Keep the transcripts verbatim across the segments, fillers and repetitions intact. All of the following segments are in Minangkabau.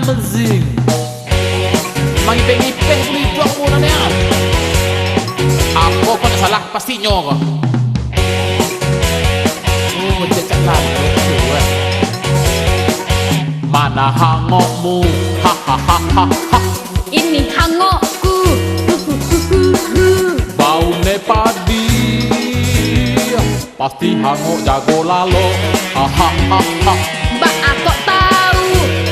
Zing. Mangipeh-ngipeh bulu iduang mu nan yo. Apo ko nak salah, pastinyo ko. Oh, cacak lah. Mana hangokmu? Ha, ha, ha, ha, ha. Ini hangokku. Hu, hu, hu, hu, hu. Bau ne padi. Pasti hangok jago lalok. Ha, ha, ha, ha. Baa kok tau?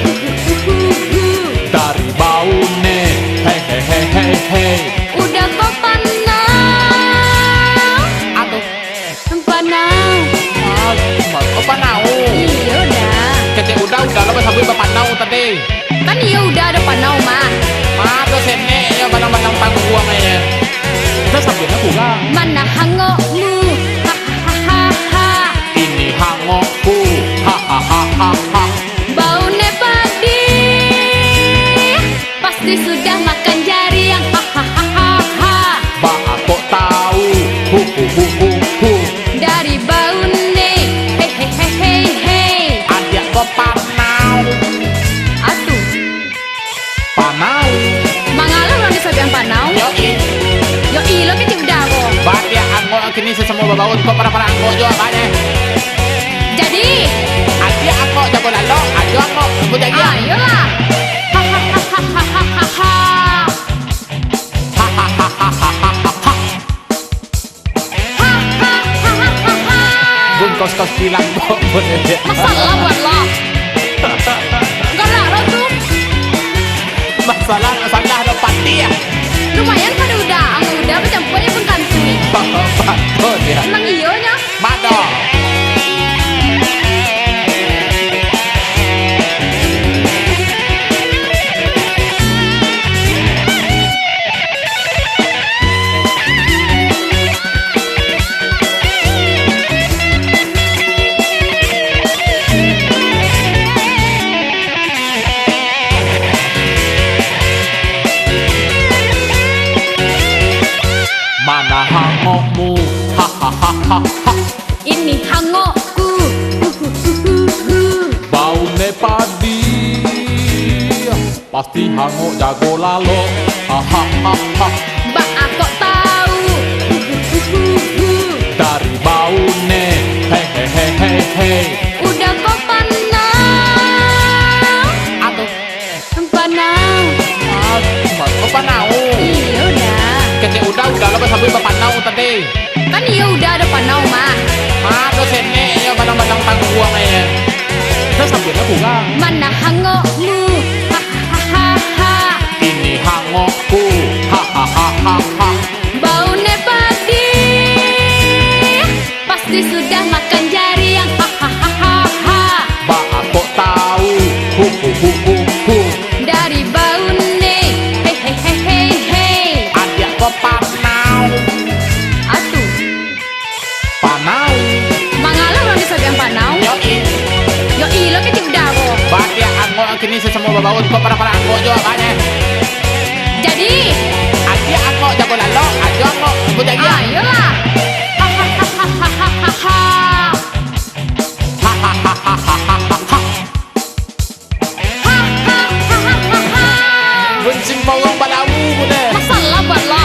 Hu, hu, hu, hu, hu. Dari bau ne. Hei, hei, hei, hei, hei. Udah kok panau? Aduh. Panau. Aduh, oh, panau. Iyo, dah. Kecek udah, udah lah basabuik bapanau tadi. Kan iyo udah ado panau mah. Mah, tu senek yo, banang-banang pangguang aja. Dah sampai nak kurang. Mana hangokmu? Ha, ha, ha, ha, ha. Ini hangokku. Ha, ha, ha, ha, ha. Bau ne padi. Pasti sudah makan jariang. Ha, ha, ha, ha, ha. Baa kok tau? Hu, hu, hu, hu, hu. Dari bau ne. Hei, hei, hei, hei, hei. Adiak ko panau. Atuh. Panau. Mangalo urang disabuikan panau? Yo i. Yo i lo kecek udah ko. Batiak angok kini sasamo babaun, kok parah-parah angok jo abah deh. Jadi? Adiak angok jago lalok, ajo angok rumput jagiang. Ayolah. Ha, ha, ha, ha, ha, ha, ha, ha. Ha, ha, ha, ha, ha, ha, ha. Ha, ha, ha, ha, ha, ha. Bungkos kos kilang kok. Masalah buat lo. Galak lo tu. Masalah, masalah lo pati ya. Lumayan pado udah, angok udah bacampua jo pun kantui. Batua ya. Emang iyo nyo. Mado. Mana hangokmu? Ha, ha, ha, ha, ha. Ini hangokku. Hu, hu, hu, hu, hu. Bau ne padi. Pasti hangok jago lalok. Ha, ha, ha, ha. Baa kok tau? Hu, hu, hu, hu, hu. Dari bau ne. Hei, hei, hei, hei, hei. Udah kok panau? Aduh. Panau. Ah, ma-, oh, panau. Iyo, dah. Kecek udah, udah lo basabuik bapanau tadi. Kan iyo udah ado panau mah. Mah, tu senek yo, badang-badang tangguang aja. Dah sampai lah kurang. Mana hangokmu? Ha, ha, ha, ha, ha. Ini hangokku. Ha, ha, ha, ha, ha. Bau ne padi. Pasti sudah makan jariang. Ha, ha, ha, ha, ha. Baa kok tau? Hu, hu, hu, hu, hu. Dari bau ne. Hei, hei, hei, hei, hei. Adiak ko panau. Atuh. Panau. Mangalo urang disabuikan panau? Yo i. Yo i lo kecek udah ko. Batiak angok kini sasamo babaun, kok parah-parah angok jo abah deh. Jadi? Adiak angok jago lalok, ajo angok rumput jagiang. Ayolah. Ha, ha, ha, ha, ha, ha, ha. Ha, ha, ha, ha, ha, ha, ha. Ha, ha, ha, ha, ha, ha. Buncing bawang balawu ko deh. Masalah buat lo.